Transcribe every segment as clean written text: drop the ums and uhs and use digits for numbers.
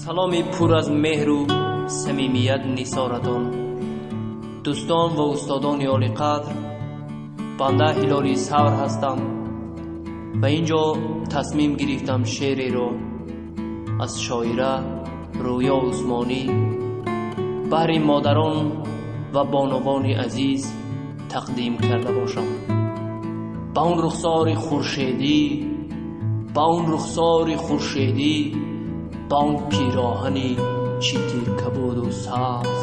Саломи пур аз меҳру самимият нисоратон, дӯстон ва устодони олиқадр. Банда Ҳилоли Савр ҳастам ва ин ҷо тасмим гирифтам шеъреро аз шоира Рӯё Усмонӣ баҳри модарон ва бонувони азиз тақдим карда бошам. Ба он рухсори хуршедӣ, ба он рухсори хуршедӣ, ба он пироҳани чити кабуду сабз,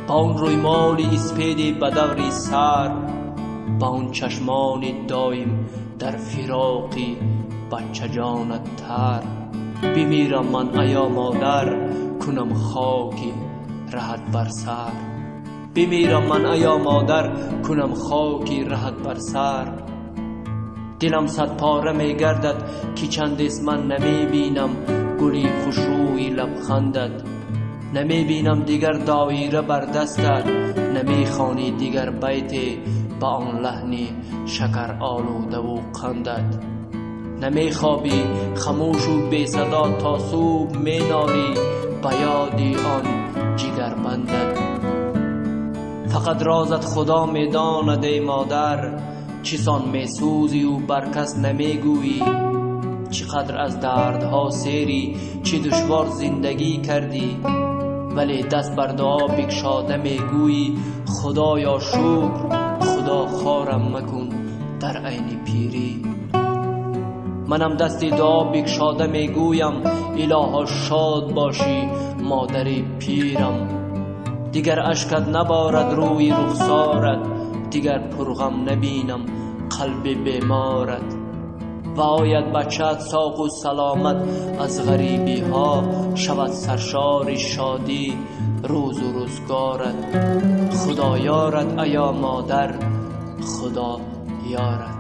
ба он рӯймоли испеди ба даври сар, ба он чашмони доим дар фироқи бачаҷонат тар, бимирам ман, аё модар, кунам хоки раҳат бар сар. Бимирам ман, аё модар, кунам хоки раҳат бар сар. Дилам садпора мегардад, ки чандест ман намебинам гули хушрӯи лабхандат. Намебинам дигар доира бар дастат, намехонӣ дигар байте ба он лаҳни шакаролудаву қандат. Намехобӣ, хамӯшу бесадо то субҳ менолӣ ба ёди он ҷигарбандат. Фақат розат Худо медонад, эй модар, чӣ сон месӯзию бар кас намегӯӣ. Чӣ қадр аз дардҳо серӣ, чӣ душвор зиндагӣ кардӣ, вале даст бар дуо бикшода мегӯӣ: «Худоё, шукр, Худо, хорам макун дар айни пирӣ». Манам дасти дуо бикшода мегӯям: «Илоҳо, шод бошӣ, модари пирам». Дигар ашкат наборад рӯи рухсорат, дигар пурғам набинам қалби беморат. Ва ояд бачаат соғу саломат аз ғарибиҳо, шавад саршори шодӣ рӯзу рӯзгорат. Худо ёрат, аё модар, Худо ёрат.